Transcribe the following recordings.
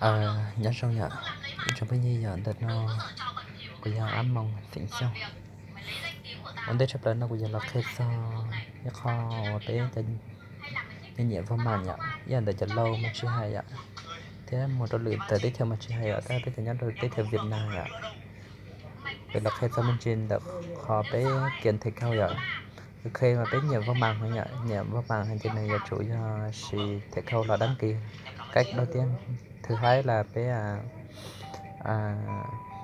Nyob zoo yom, ib tsoom phooj ywg yom, ntawm no kuv yog Ab Moos Xeem Xyooj. Ua ntej tshaj plaws no kuv yuav los qhia txog ib qho uas peb cov nyiam nyiam vag mam yom, ib yam ntawm cov laus mas tsis hais yom, thiab mus rau lwm teb chaws mas tsis hais yom, tab peb cov nyob rau teb chaws Vietnam yom, kuv los qhia txog me ntsis ntawm qhov peb kiav them khau yom. Khau mas peb nyiam vag mam heev yom, nyiam vag mam heev ces nws yuav tsum yog siv them khau los đăng ký cách đầu tiên. Thứ hai là peb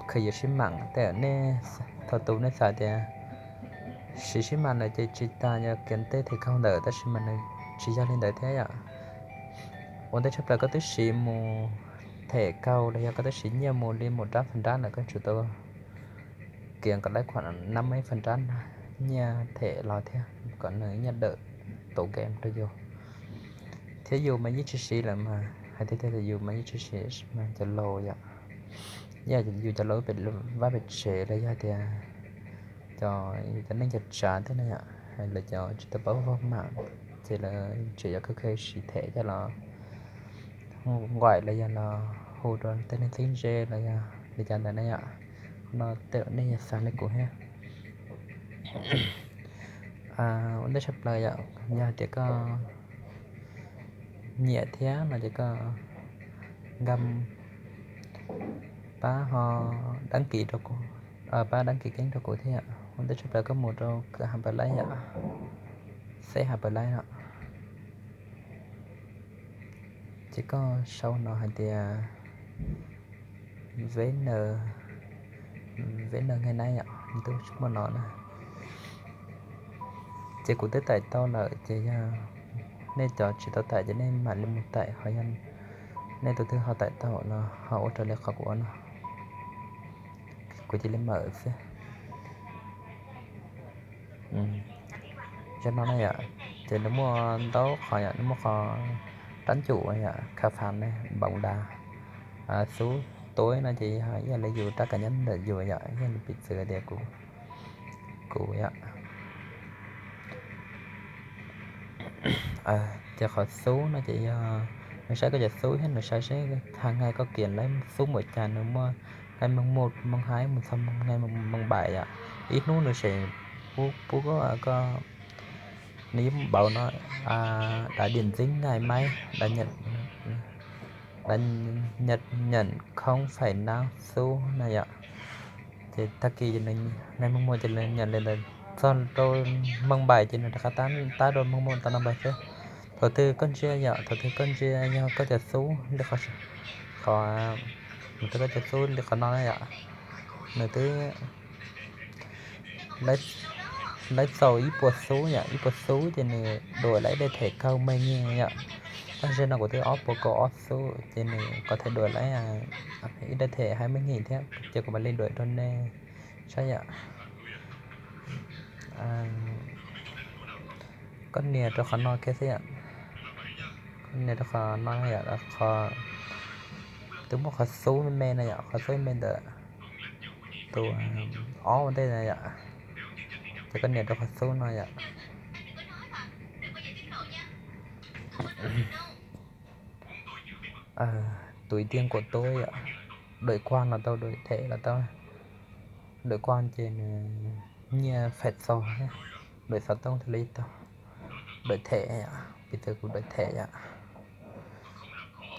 khau yuav sib mam, tej nej thaum tus nej xav tias siv sib mam lawm ces tsis tas yog kiav tej them khau ntawd, tab sis mas nws tsis yog li ntawd thiab yom. Ua ntej tshaj plaws koj twb siv mus them khau los yog koj twb siv nyiaj mus li mus rab fas nrab lawm, koj tsum tau kiav kom lawv khuam năm mươi phần trăm nyiaj them los thiab kom nws nyiaj đỡ tốn kém rau yus. Thiab yus mas yeej tsis siv lawm mas hais tiag tiag yus mas yeej tsis siv mas cov laus yom, yus cov laus pem vaj pem tsev los yog tias cov yus cov neej cov tsav thiab na yom, lawv cov tsis tau paub vag mam ces lawv tseem yuav khau khau siv them coj los nquaim los yog los hu rau tej neeg txheeb ze los yog li cas ntawd na yom. Qhov no tej zaum nej yuav xav li kuv thiab. Ua ntej tshaj plaws yom, yog hais tias koj nyiam thiab no ces koj nkag pab ho đăng ký rau kuv, pab đăng ký kênh rau kuv thiab yom. Ua ntej tshaj plaws koj mus rau kawm Hab Pais Laib yom, xeb Hab Pais Laib no. Ces koj sau no hais tias Veb Nws, Veb Nws Ngai Nab yom, nws twb muaj no na. Ces kuv twb tải tau lawm ces yog nej cov tsis tau tải ces nej mam li mus tải, ho yog nej tus twg ho tải tau los ho ua raws li qhov kuv ua no. Kuv cia li mawm xwb. Zaj no na yom, ces nws muaj ntau qhov yom, nws muaj qhov rab ncum yom, kha pham ne, npoo das, xub tuab no ces yog ib yam li yus rab kav nyob ntawm yus yom, ib yam li piv txwv tias kuv, kuv yom. Ces qhov xub no ces yog nws saib koj cov xub thiab nws saib seb tag ngai koj kiav lawv xub npaum cas, nws muaj ngai moos một, moos hai mus txog ngai moos bảy yom. Ib hnub nws sẽ pub koj, nws yeej pauv no đã điểm dính ngày mấy, đã nhận không phẩy năm xu na yom. Ces tag kis nws ngai moos một ces nws nhận li ntawd, txog rau moos bảy ces nws rov qab tab rau moos một tau năm bảy xwb. Thaum twg koj ntsia yom, thaum twg koj ntsia yog koj cov xub li qhov, qhov, thaum twg koj cov xub li qhov no na yom, nws twb lawv txaus ib puas xub yom, ib puas xub ces nws đuổi lại ib daim thẻ không may nghìn yom. Tab sis no kuv twb ob puas kaum ob xub ces nws có thể đuổi lại ib daim thẻ hai mươi nghìn thiab, ces kuv mam li đuổi rau nej saib yom. Koj nias rau qhov no kiag xwb yom. Koj nias rau qhov no yom, qhov, twb muaj qhov xub me me no yom, qhov xub me me ntawm tus ob ua ntej no yom. Ces koj nias rau qhov xub no yom. Tus ib tiag kuam tuab yom, đuổi qua los tau, đuổi thẻ los tau. Đuổi qua ces nws nyiaj phải xov, đuổi xov tooj thiaj li tau. Đuổi thẻ yom, piv txwv kuv đuổi thẻ yom.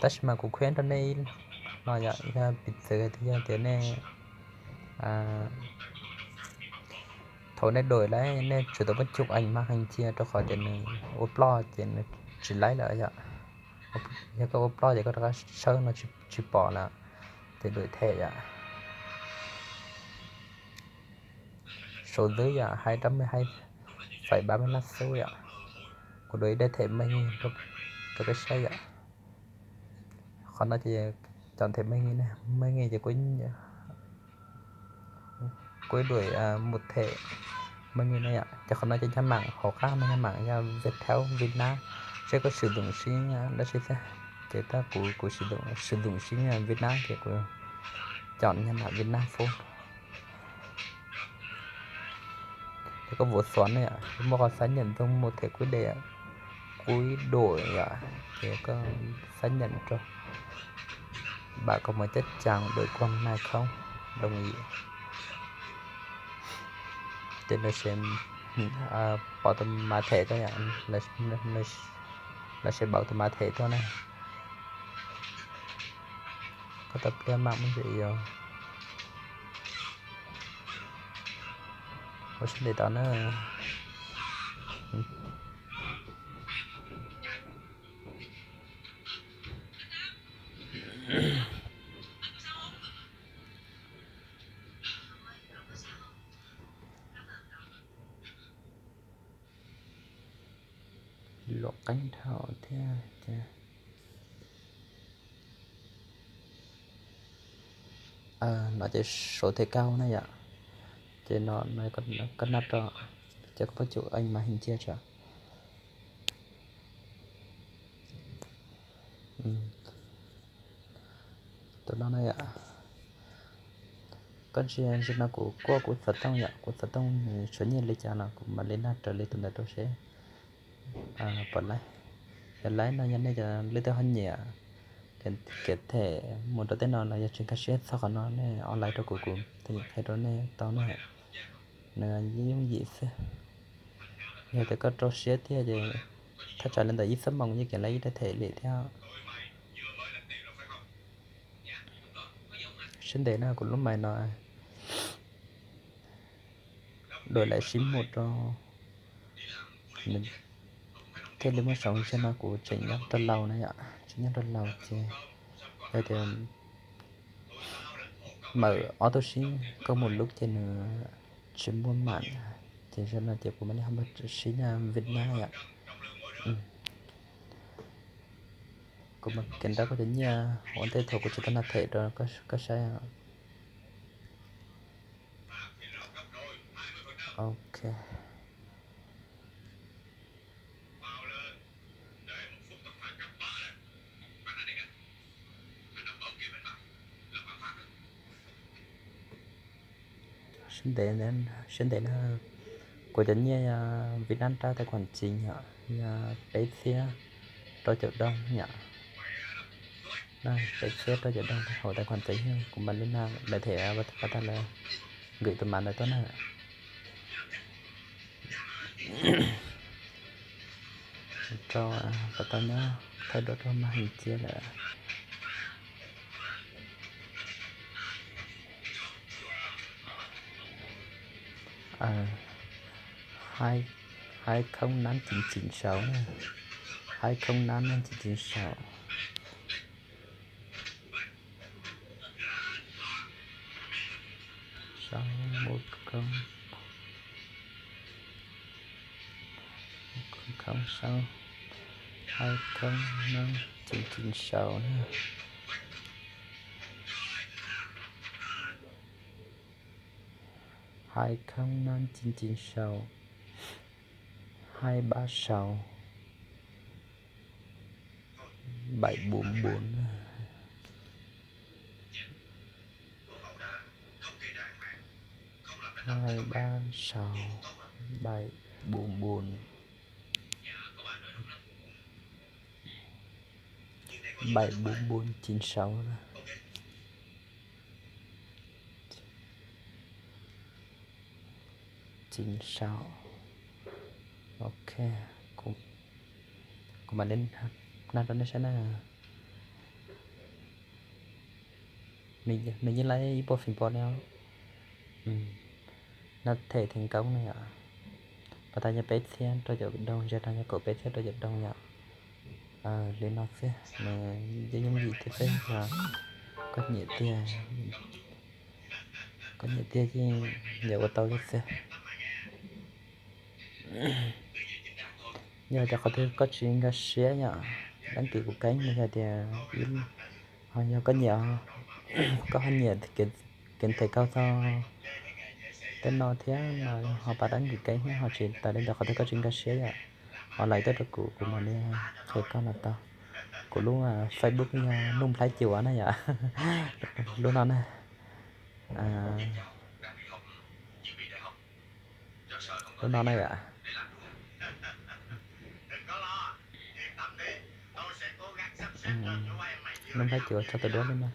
Tab sis mas kuv khuyến rau nej no yom, yog piv txwv yog tias nej thaum nej đuổi lawm nej tsum tau muab chụp ảnh màn hình cia, rau qhov tias nws ua ploj ces nws tsis laib lawm yom. Yog koj ua ploj ces koj rov qab search no tsis pom lawm, ces đuổi thẻ yom. Số dư yom, hai trăm mười hai phẩy ba mươi lăm xu yom. Kuv đuổi ib daim thẻ mươi nghìn rau peb saib yom. Qhov no ces chọn thẻ mươi nghìn ne, mươi nghìn ces kuv đuổi một thẻ mươi nghìn ne yom. Ces qhov no ces nhà mạng hauv qab no, nhà mạng yog Viettel Việt Nam, seb koj sử dụng sim dab tsi thiab. Ces tab kuv, kuv sử dụng sim Việt Nam ces kuv chọn nhà mạng Việt Nam Phone. Ces koj vuav xuav ne yom, muaj qhov xác nhận dùng một thẻ quỹ điện, quỹ điện yom, ces koj xác nhận rau. Bạn có muốn chắc chắn đổi con này không? Đồng ý. Ces lawv se pom tus mas them tuaj, lawv se npau tus mas them tuaj na. Koj tau pliag mam muaj ntsis yos. Ua siab ntev tau na. Luam qeeb dhau thiab ces, no ces số thể cao na yom. Ces no koj nab rau, ces koj pab chụp ảnh màn hình chia sẻ. Tus no na yom. Koj ntsia, ntsia no kuv kuaj kuv xov tooj yom, kuv xov tooj nws tshuav nyiaj li cas no kuv mam li naj raws li tus ntawd rau seb puas laib. Yog laib no yog nej cov leej twg ho nyiam kev them mus rau tej no los yog tsis nkag siab txog qhov no nej online rau kuv, kuv thiaj qhia rau nej tau na. Nws yooj yim xwb. Yog tias koj rau siab thiab ces thaj tsam li ntawm ib xuab moos yeej kev laib ib daim them li thiab. Siab ntev na, kuv lub mais no đổi lại sim một rau, thiaj li muaj sáu G no kuv tseem nyob rau laus na yom, tseem nyob rau laus ces yog tias mawm ob tug sim koj mus lub ces nws tsis muaj mam, ces zaum no ces kuv mam li ho mus siv nyob Việt Nam yom. Kuv mam kev nrauj koj cov nyiaj ua ntej thaum kuv tsis tau naj them rau koj saib. Ok. Siab ntev, siab ntev na. Kuv cov nyiaj yog Việt Nam rau tài khoản chính yom, yog peb txhiab rau caum đồng yom. Peb txhiab rau caum đồng hauv tài khoản chính, kuv mam li naj lawv them pas tag lawv gửi tus mã ntawd tuaj na. Rau pas tau nyob thaij duab rau màn hình chia lawm. Hai không năm chín chín sáu na. Hai không năm năm chín chín sáu. Sáu một không, không sáu, hai không năm chín chín sáu nha. Hai không năm chín chín sáu, hai ba sáu, bảy bốn bốn, hai ba sáu, bảy bốn bốn. Bảy bốn bốn chín sáu. Chín sáu. Ok. Kuv mam li naj rau nej saib na. Nws yeej laib ib puas phim pom li. Naj them theem koob na yom. Pas tas yog peb txhiab rau caum đồng, zag no yog kaum peb txhiab rau caum đồng yom. Li no xwb, nws yeej yooj yim thiab xwb yog koj nyiam tiag, koj nyiam tiag yeej yuav ua tau li xwb. Yog tias qhov twg koj tsis nkag siab yom, đăng ký kuv kênh, yog tias ho yog koj nyiam, koj ho nyiam kev them koob txog tej no thiab no ho pab đăng ký kênh thiab, ho tsis tas li ntawd qhov twg koj tsis nkag siab yom, ho like tuaj rau kuv, kuv mam li qhia koj los tau. Kuv lub Facebook yog Nuj Nplhaib Cuam na yom. Lub no na. Lub no na yom. Nub Nplhaib Cuam tso tus duab li no.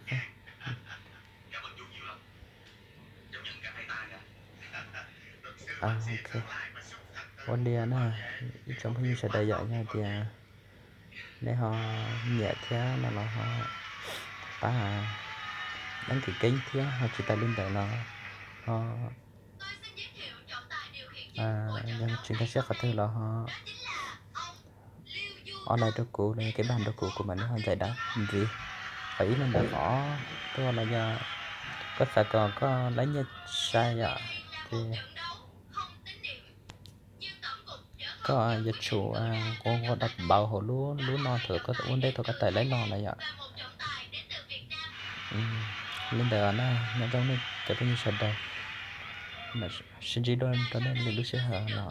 Ok, ua li na, ib tsoom phooj ywg sawv daws, yog tias nej ho nyiam thiab no los ho pab đăng ký kênh thiab, ho tsis tas li ntawd los ho, yog tsis nkag siab qhov twg los ho like rau kuv los yog kev pab rau kuv, kuv mam li ho zais dab ntxiv. Qhov ib los ntawm qhov tuaj los yog koj xav kom koj laib nyiaj sai yom, ces koj yuav tsum nqua nqua đọc báo hauv lub, lub no thaum koj ua ntej thaum koj tải laib los na yom. Li ntawd na, nyob zoo nej cov phooj ywg sawv daws, sib ntsib dua rau nej lwm lub sij hawm no.